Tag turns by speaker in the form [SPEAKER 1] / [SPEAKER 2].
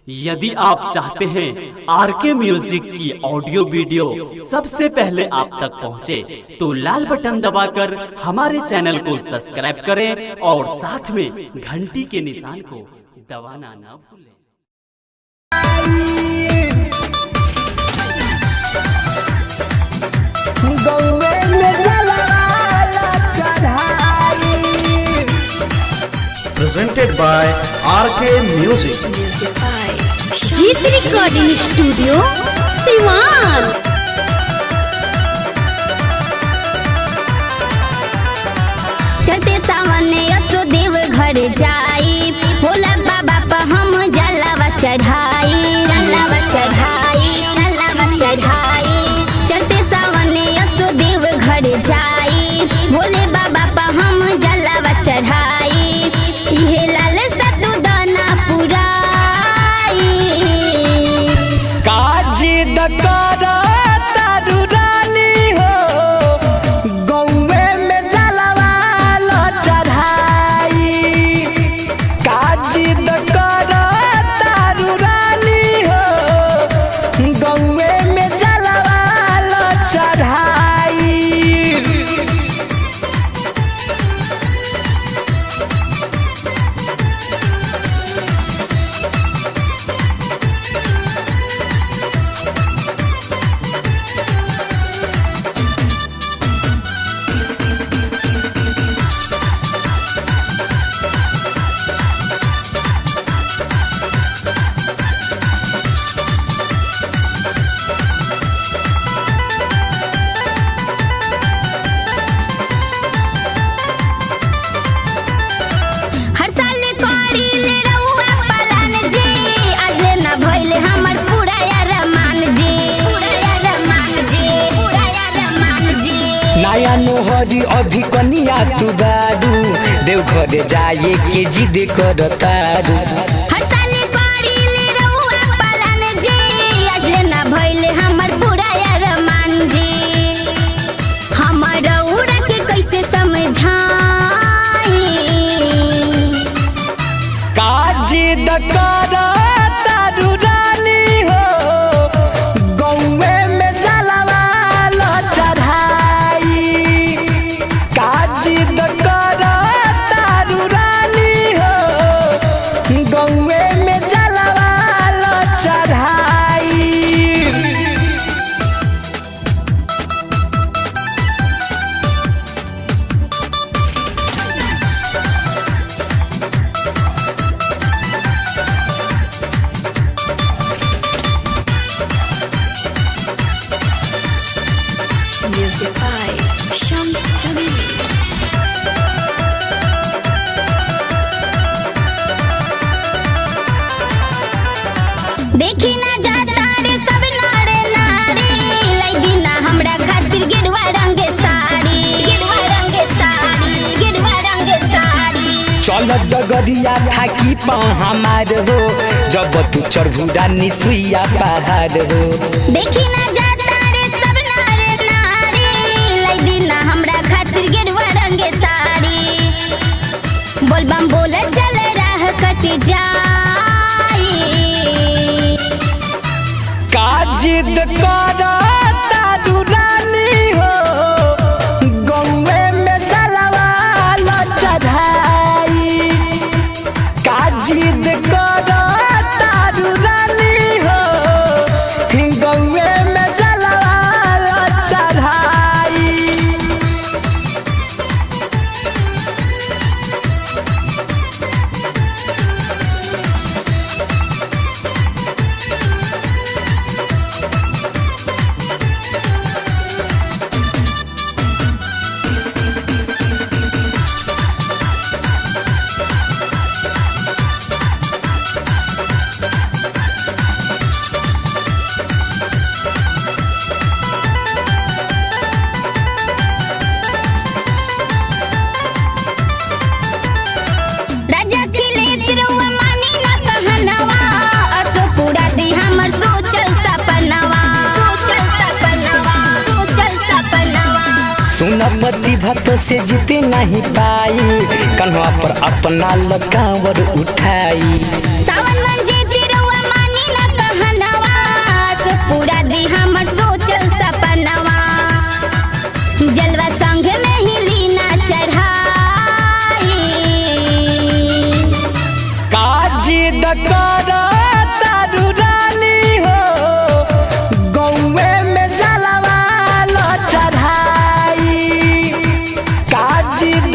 [SPEAKER 1] यदि आप चाहते हैं आर के म्यूजिक की ऑडियो वीडियो सबसे पहले आप तक पहुंचे, तो लाल बटन दबाकर हमारे चैनल को सब्सक्राइब करें और साथ में घंटी के निशान को दबाना ना भूलें।
[SPEAKER 2] गौवे में जलवाला चढ़ाई।
[SPEAKER 3] Presented by RK Music.
[SPEAKER 4] Music by
[SPEAKER 5] Jeet recording studio Siwan. चढ़ते सावन असो देव घर जाई, भोला बाबा पर हम जलावा चढ़ाई, जलावा चढ़ाई, जलावा चढ़ाई। चढ़ते सावन असो देव घर जाई, भोले बाबा पर हम जलावा चढ़ाई। इहे लाल सतु दाना पुराई।
[SPEAKER 2] काजी दकर तारू रानी हो, गौवे में जलवाला चढ़ाई। काजी दकर तारू रानी हो, गौवे में जलवाला चढ़ाई।
[SPEAKER 5] हर साल करी ले रउआ पालन जी, आज ले ना भइले हमर पूरा अरमान जी, पूरा अरमान जी, पूरा अरमान जी।
[SPEAKER 2] नया नोहरी अभी कनिया तू बारू, देवघर जाए के जिद करतारू।
[SPEAKER 5] हर साल करी ले रउआ पालन जी, आज ले ना भइले हमर पूरा अरमान जी। हमर रउरा के कैसे समझाई?
[SPEAKER 2] काजी दकर तारू रानी हो, गौवे में जलवाला चढ़ाई। काजी दकर तारू रानी हो, गौवे में जलवाला चढ़ाई।
[SPEAKER 4] Music by Shams Jamil.
[SPEAKER 5] देखी ना जाता रे सब नारे नारी, लाई दीना हमरा खातिर गेरुआ रंग साड़ी, गेरुआ रंग साड़ी, गेरुआ रंग साड़ी।
[SPEAKER 2] चल जगरिया थाकी पाँव हमार हो, जब तू चढ़बू रानी सुइया पहाड़ हो।
[SPEAKER 5] देखी ना जाता रे सब नारे नारी, लाई दीना हमरा खातिर गेरुआ रंग साड़ी। बोलबम बोल चल राह कट जाई।
[SPEAKER 2] काजिद कर तारू रानी हो, गौवे में जलवाला चढ़ाई। काजिद कर तारू रानी हो, गौवे में जलवाला चढ़ाई।
[SPEAKER 5] राजा अखिलेश रउआ मानी ना कहनवा, असो पूरा दी हमर सोचल सपनवा, सोचल सपनवा, सोचल सपनवा।
[SPEAKER 2] सुन प्रतिभा तो से जीते नहीं पाई, कन्हवा पर अपना लकावर उठाई।
[SPEAKER 5] सावन मंजी रउआ।
[SPEAKER 2] जिद